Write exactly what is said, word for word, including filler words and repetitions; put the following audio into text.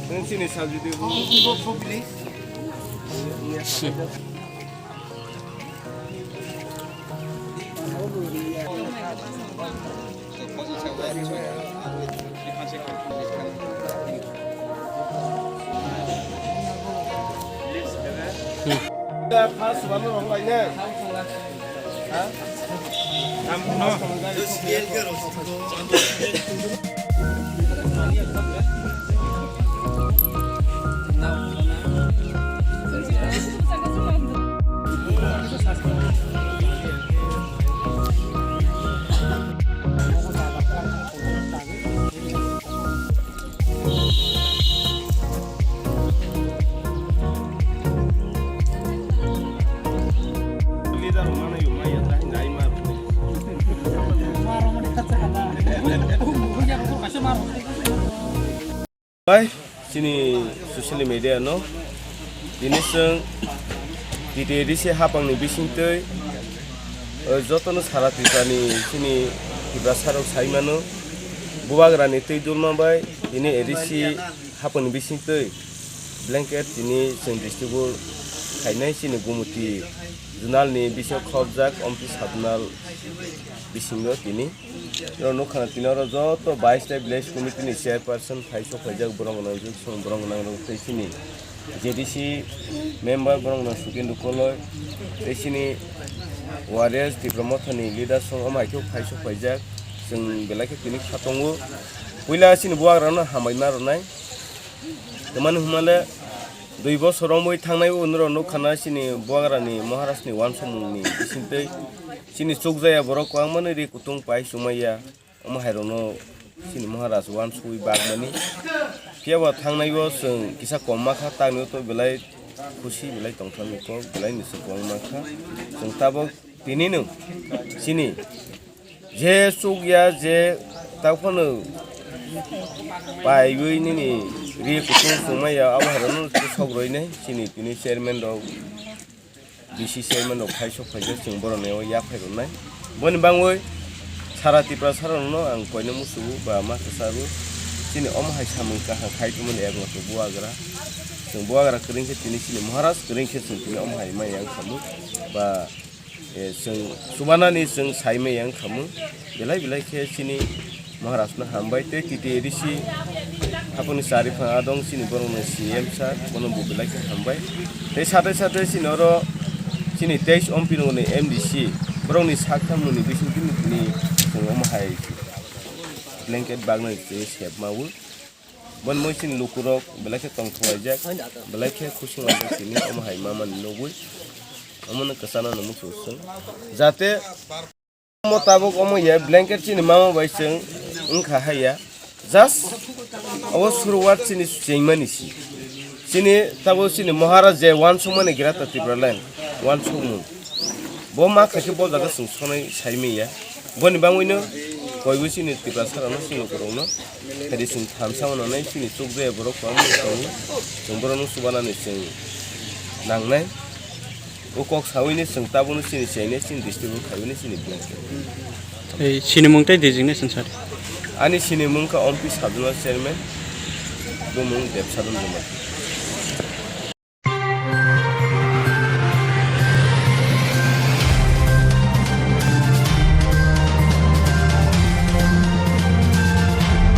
Nang sini sal judi. Bai, chini social media no, tini chwng T T A D C hapangni bisingtwi, o, jotono sara Tripurani chini Tiprasarok sai mano, Bubagrani twi dulma bai tini A D C hapangni bisingtwi blanket tini chwng distribute khainai chini Gumuti zonalni bisingo khobjak Ompi Sabnal bisingo tini. Oro nukha tini oro joto bais ta village committee ni chairperson phai sok phaijak, borok gwnang jwk song borok gwnang rok tei chini J D C member borok gwnang Sukendra Koloi tei chini warriors Tipra Motha ni leader song omo hai khe phai sok phaijak. Chwng belai khe tini kha tongo, puila chini bubagrano hambai ma rwnai. Tamani hwnmale dui bosor romwi thangnai o norok nukha na chini bubagrani Maharaj ni uansukmung ni bisingtwi chini chukjaya borok kwbangmani ri kutung pai chumaiya. Omo hai rokno chini Maharaj uansugwi bagmani. Phiya bo thangnai o chwng kisa kom ma kha, tamni o to belai khusi belai tongthokni kok belai ni chwng kwbangma kha. Chwng tabok tini no chini je chukya je taphano paiwi nini ri kutung chumaiya abo hai rokno sok rwinai chini tini chairman rok. B C chairman rok phai sok phaijak, chwng borokni o yaphai rwnai. Boni bangwi sara Tiprasarokno ang koina muchungo ba ma kwcharo chini omo hai samung kaham khai tongmani ekmatro bubagra. Chwng bubagra kwrwng khe tini chini Maharaj kwrwng khe chwng tini omo hai ma yang khamung ba, eh, chwng chubanani chwng sai ma yang khamung. Belai belai khe chini Maharaj no hambai tei T T A D C haponi chari phang adong chini borok no C M sir, bono bo belai khe hambai. Tei sate sate chini oro chini teis ompi rok ni M D C borok ni sak tham ni bising tini tini chwng omo hai blanket bagna tini sep ma o. Bon moi chini lukurok belai khe tongthok laijak, belai khe khusing laijak tini omo hai ma mani nugwi. Omo no kwchana no muchung sung. Jate omo tabuk omo ya blanket chini mama bai chwng wngkha hai ya. Just obo suruwat chini chengmani si. Chini tabuk chini Maharaj je uansukmani Greater Tipraland uansukmung. Bo ma khaikhe bo jaga chwng sonai sai manya. Boni bangwino koibo chini Tiprasarano chini lukurokno. Phedi chwng thansa mananai chini chukjaya borok kwbangma tongo. Chwng borokno chubanani chwng nangnai. O kok sawini chwng tabukno chini chainai chini district o khaiwini chini blanket. Ei, chini mung tei designation sir? Ani chini mung kha Ompi Sub Zonal Chairman, bumung Debsadon Jamatia.